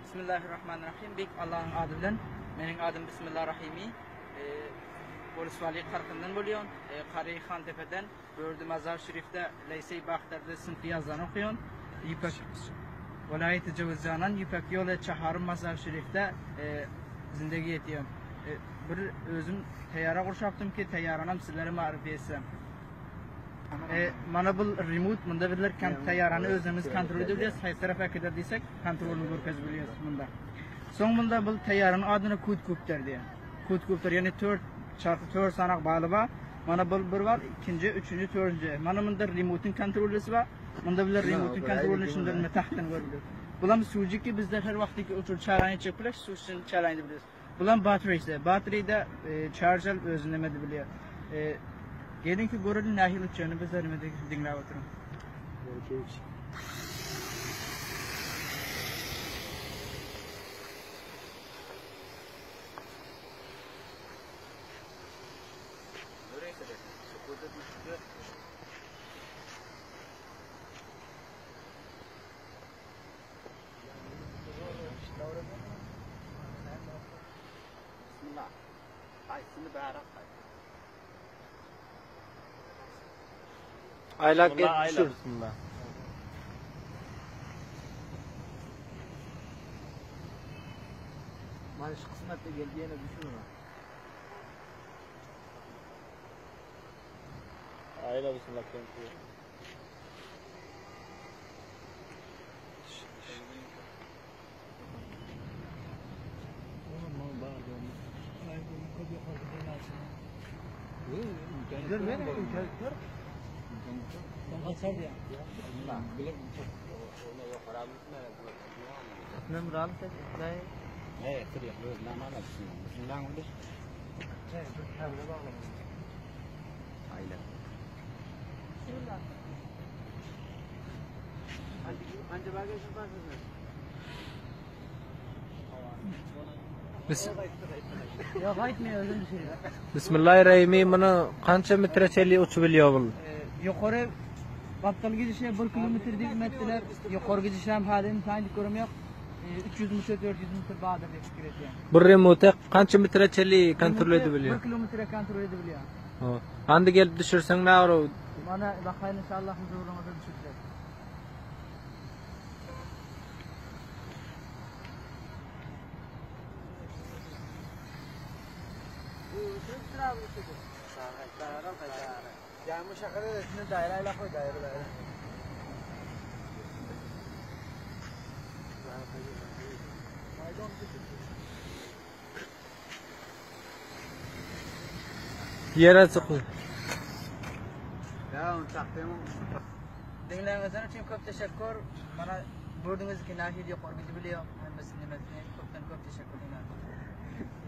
Bismillahirrahmanirrahim. Beýik Allahyň ady bilen. Meniň adym Bismillah Rahimi. Boliswali Karkyndan bolýan. Kary Hantepeden. Bördi Mazar Şerifde Leýseý Bahtarda synpy ýazdan okaýan. Ýüpek welaýaty Jöwüzjandan Ýüpek ýoly Çaharym Mazar Şerifde zindegi etýän. Bir özüm teýara gurşapdym ki, teýaranam sizlere maryfy etsem. Mana bu remote munda bizler teýarany özümiz kontrol edip bilýäs, haýsy tarapa äkider diýsek, kontrolyny görkezip bilýäs munda. Soň munda bu teýaranyň adyna kudkupter diýýär. Kudkupter ýagny 4 çarpy 4 sanak baly bar. Mana bu bir bar, ikinji, üçünji, dördünji. Mana munda remote-yň kontrolysy bar. Munda bizler remote-yň kontrolyny şundan tahtdan görüp bilýäs. Bulam sujiki bizde her wagtky uçur çarany çekip bilýäs, suçun çarany bilýäs. Bulam batterysi. Batteryda charge alyp özüni neme edip bilýär. Geliň ki göreliň nähili uçýany bizler neme diňläp oturyň. Aýlap gelip düşür. Mana şu kısmetde geldi ýene düşür. Aýla bismillah kenti. Ýok aýtmaýar özüm düşürýär. Bismillahirrahmanirrahim. Muny kança metre çenli uçup bilýär bul? Ýokary gapdal gidişe 1 kilometr diýip etdiler. Ýokary gidişe hem hali imkan diýip görüm ýok. 300 metre 400 metre bardyr diýip pikir edýän. Bir remote kança metre çenli kontrol edip bilýär? 1 kilometre kontrol edip bilýär. Andi gelip düşürseň näme Mana bakaýyn inşallah huzuryňyza düşürjek. Ýere çykyp. Diňläňizler üçin köp teşekkür. Mana gördüňiz ki nähili ýokary gidip bilýär. Hemmesini köpden köp teşekkür diňläňiz.